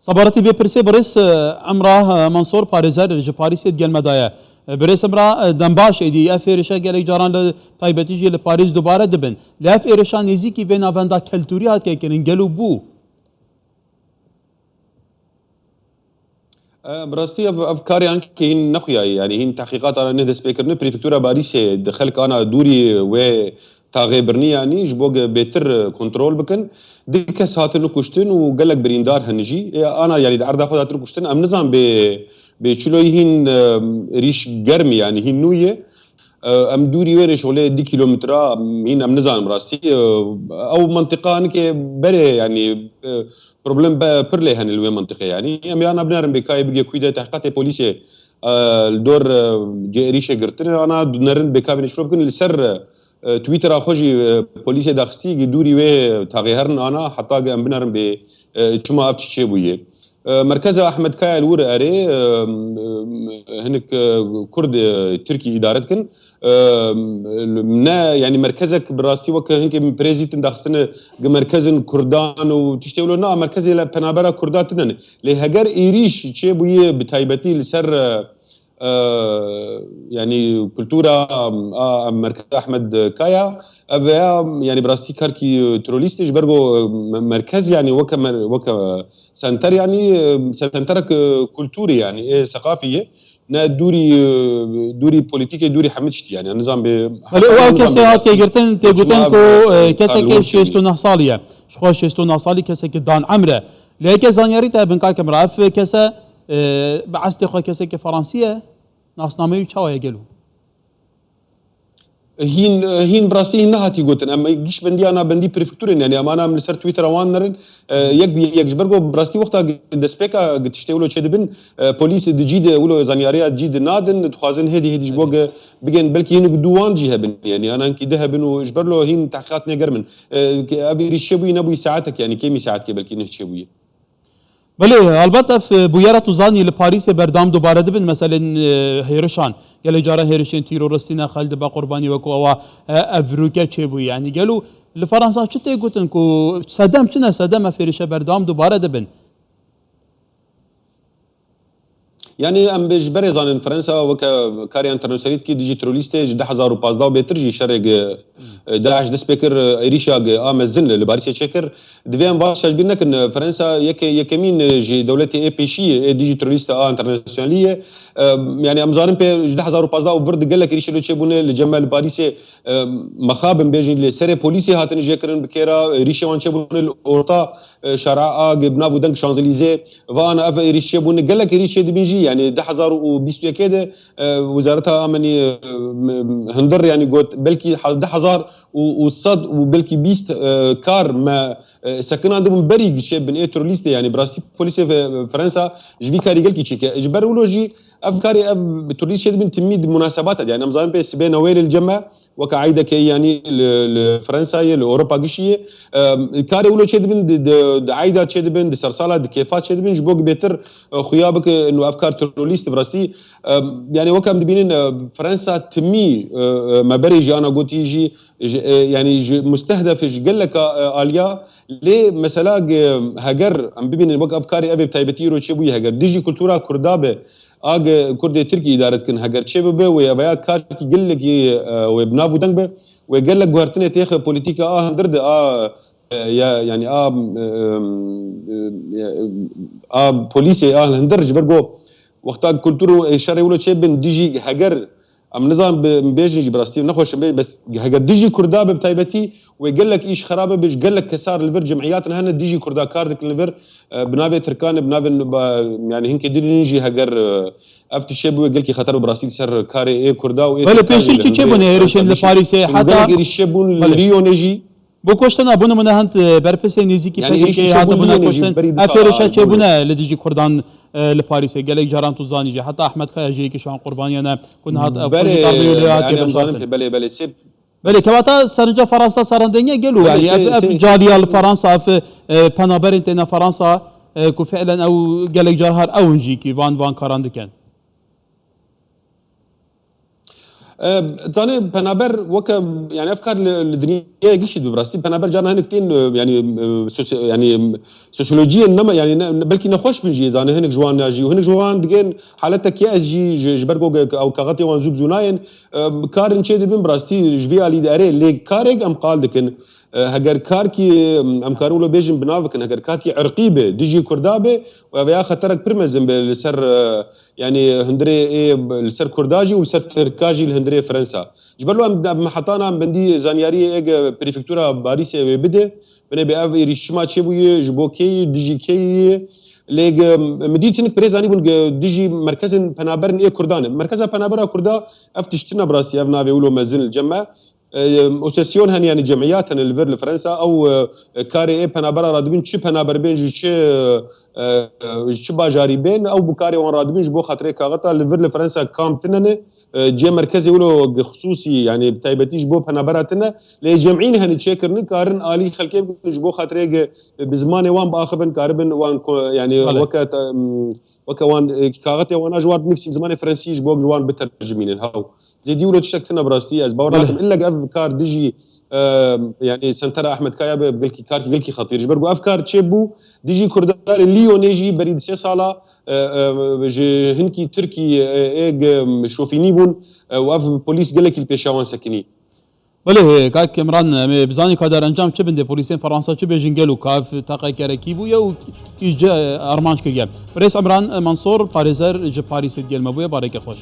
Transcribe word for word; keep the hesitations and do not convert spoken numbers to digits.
Sebaretî vê pirsê birêz, e, Emrah, e, Mansor, parêzer ji Parîsê digel me de ye. E, birêz Emrah, e, dem baş êdî ev hêrişe gelek caran li taybetî jî li Parîs dubare dibin. Lê ev hêrişa nêzîkî vê navenda keltûrî hatiye kirin, gelo bû? E, bi rastî ev, ev karê ankî hîn nexuyayî, yanî hîn tehqîqat ana ne destpêkirine. Prefektûra Parîsê di xelk ana dûrî wê taxê birnî, yanî ji bo ge bêtir, e, kontrol bikin. Du kes hatin kuştin û gelek birîndar hene jî. E, ana, yanî di erda xwe de hatin kuştin. Em nizan bê, bê çiloyî hîn, e, rîş germî, yanî hîn nû ye. E, em dûrî wê re şolê du kîlometre, hîn em nizanim rastî. E, ew mentiqa hinekê berê, yanî, e, problem be-, pir lê hene li wê mentiqê, yanî. Em ê ana binerin bê kayê bigê kûy de tehqîqatê polîsê, e, li dor, e, cê êrîşê girtine, ana nerin bê kavê şilo bikin. Li ser, e, Twittera xwe jî, e, polîsê daxistî, gi dûrî wê taxê herin ana, heta gi em binerin bê, e, çima ev çi çêbûye. E, merkeza Ahmed Kaya li wir erê, e, e, hinek, e, Kurd, e, Tirkî îdare dikin. E, ne, yanî merkezek bi rastî weke hinkê min pirêzîtin daxistine gi merkezin Kurdan û tiştê wilo na, merkezê le penabera Kurda tune ne. Lê heger êrîş çêbûye bi taybetî li ser, e, e, yanî kultura a, a merkeza Ahmed Kaya, ev ya, yanî bi rastî karkî terorîst e, ji ber ku, e, me-, merkez, yanî weke mer-, weke senter, yanî, e, senterek, e, kulturî, yanî, ê seqafî ye. Ne dûrî, e, dûrî polîtîkê, dûrî hemî tiştî, yanî, nizam bê. Belê, û ew kesê hatiye girtin, tê gotin ku, e, kesekê şêst û neh salî ye. Ji xwe şêst û neh salî kesekî dan emr e. Lê yeke zanyarî te bin, kake min re, ev kese, e, bi eslê xwe kesekî Fransî ye. Nasnameyê wî çawa ye gelo? Hîn, hîn bi rastî hîn nehatî gotin. Em giş bendî ana bendî prefektûrên, yanî em ana em li ser Twittera wan nerin. E, yek bi yek ji ber ku bi rastî wexta destpêka tiştê wilo çêdibin, e, polîs di cî de wilo zanyariya cî de nadin, dixwazin hêdî hêdî ji bo ge bigên belkî hinek dû wan jî hebin. Yanî ana hinkî di hebin û ji ber lo hîn tehqîqat nê germ in. E, ev êrîş çêbûyî nebûyî saetek, yanî kêmî saetkê belkî nih çêbûyî. Belê, helbet ev, e, bûyera tu zanî li Parîsê berdewam dubare dibin, meselên, e, hêrişan. Gelek caran hêrişên teroristî ne, xelk dibe qurbanî wekû ewa, e, ev rûke çêbûyî. Yanî gelo li Fransa çi tê gotin ku sedem çi ne sedem ev hêrişe berdewam dubare dibin? Yanî em bê ji berê zanin Fransa weke karê enternasyonalî dikî dijî terorîstê ji du hezar û pazdeh û bêtir jî şerê gi, e, DAIŞ dest pê kir, e, êrîşa gi a mezin li Parîsê çêkir. Divê em van şaşbîr nekin, e, Fransa yeke, yekemîn, e, ji dewletê ê pêşî yê, ê dijî terorîsta a enternasyonalî ye. E, yanî em zanin pê ji du hezar û pazdeh û vir di gelek êrîşê li çêbûne, li cem me li Parîsê, e, mexabin bêjin lê serê polîsê hatine jêkirin bi kêra, êrîşê wan çêbûne li orta, e, şara a gi bi nav û deng Şanzelîzê, va ana ev êrîş çêbûne, gelek êrîş çêdibin jî, yanî du hezar û bîst û yekê de, e, Wezareta Amenî, e, m-, m-, hundir, yanî got belkî ha-, du hezar û, û sed û belkî bîst, e, kar me, e, sekinandibûn berî çêbin ê terorîstê, yanî bi rastî polîsê Fe-, Fransa ji vî karî gelkî çêke. Ji ber wilo jî ev karê ev terorîst çêdibin timî di munasebata de, yanî em zanin pê sibê Newêrê li cem me, weke eydekê, yanî li, li Fransayê, li Ewropa gişî ye. Em, karê wilo çêdibin, di, di, di eyda çêdibin, di sersala, di kêfa çêdibin, ji bo ku bêtir, e, xuya bike, no ev kar terorîst bi rastî. Em, yanî weke em dibînin, e, Fransa timî, e, e, me berê jî ana gotî jî, ji, e, yanî ji mustehdef ji geleka, e, aliya, lê mesela ge-, heger em bibînin wek ev karê ev ê bi taybetî îro çêbûyî, heger dijî kultura Kurda be, a ge Kurdê Tirkî îdare dikin, heger çê bibe, wê ev ya karkî gelekî, e, wê bi nav û deng be, wê gelek guhertinê têxe polîtîka a hundir de, a, e, ya, yanî a, e, e, e, a polîsê a hundir ji ber go wexta kultur û, e, şerê wilo çêbin dijî heger em nizan bi, em bêjin jî bi rastî nexweş em bê, bes heger dijî Kurda be bi taybetî, wê gelek îş xerabe be, ji gelek kesar li vir cemîyatin hene dijî Kurda kar dikin li vir, e, bi navê Tirkan e, bi navê ba-, yanî hinkê din jî heger, e, ev tişê bû, wê gelkî xeter bi rastî li ser karê ê Kurda û ê Belê, Tirkan pêşî jî li çi hundirê çêbûne êrişên li Parîsê? Heta gelek êrîş çêbûn li Belê. Riyonê jî. Bû kuştina, bûne min hend, e, berpirsên nêzîkî Yanî êrîş P K K çêbûn hatibûne Riyonê jî kuştin. Berî du Ev sala hêrişa çêbûne li dijî Kurdan, e, li Parîsê. Gelek caran tu zanî jî. Heta Ahmed Kaya jî yekî ji wan qurbaniyan e ku nihat, e, Belê, Kurd darbe lê hatiye yani em zanin binjartin. Belê, belê, sê Belê, kewata serinca Fransa serendeng e gelo. Belê, Yani ev, sê, ev sê caliya li Fransa, ev, e, penaberên têne Fransa, e, ku fiilen ew gelek car har ew in jî kî van, van karan dikin. E, Zanê penaber weke, yani ev kar li, li dinyayê gişî dibe rastî. Penaber carna hinek tên, e, yani, e, sosyo-, yani, e, sosyolojiyên nema, yani ne, ne, belkî nexweş bin jî, zanê hinek ji wan ya jî. Hinek ji wan digên haletek ya ez jî ji, ji ber ku ge-, ew kaxetê wan zû bi zû nayên, e, karin çê dibin bi rastî ji vî alî de erê. Lê karek em qal dikin. E, heger karkî, em karin wilo bêjin bi nav bikin, heger karkî irqî be, dijî Kurda be, û ev ya xeterek pir mezin be li ser, e, yani hundirê ê, li ser Kurda jî û li ser Tirka jî li hundirê Fransa. Ji ber lo em, em hetana em bendî zanyariyê ê ge prefektura Parîsê wê bide, binê be ev êrîş çima çêbûye, ji bo kê yî, dijî kê yî. Lê ge, min dît hinek birêz anîbûn ge dijî merkezên penaberin ê Kurdan e. Merkeza penabera Kurda ev tişt tine bi rastî, ev navê wilo mezin li cem me. E, osesyon hene, yani cemiyat hene li vir li Fransa, ew, e, karê ê penabera radibin, çi penaber bên, ji çi, e, e, ji çi bajarî bên, ew bi karê wan radibin, ji bo xatirê kaxeta li vir li Fransa kam tine ne, e, cê merkezê wilo xisûsî, yani bi taybetî ji bo penabera tine, lê cemîn hene çêkirin, karin alî xelkê bikin, ji bo xatirê ge bi zimanê wan biaxivin, karibin wan ko-, yani Belê. weke ta-, m, weke wan, e, kaxetê wan a ji wan binivîsî bi zimanê fransî ji bo ji wan bitercimînin. Haw. Zêdî wilo tiştek tine bi rastî, ez bawer Belê. nakim. Ille ev kar dijî, e, yani Sentera Ahmed Kaya be gelkî karkî gelkî xetîr. Ji ber ku ev kar çêbû, dijî Kurda li Lyonê jî berî di sê sala, e, e, ji hinkî Tirkî, e, ê ge şofînî bûn, e, û ev polîs gelekî li pêşiya wan sekinî. Belê, kak Emran, em ê bizanî ka derencam çi bin dê polîsên Fransa çi bêjin gelo ka ev teqe gerekî bûye û îce armanc kiriye. Birêz Emran Mansor, parêzer ji Parîsê digel me bûye, bareke xweş.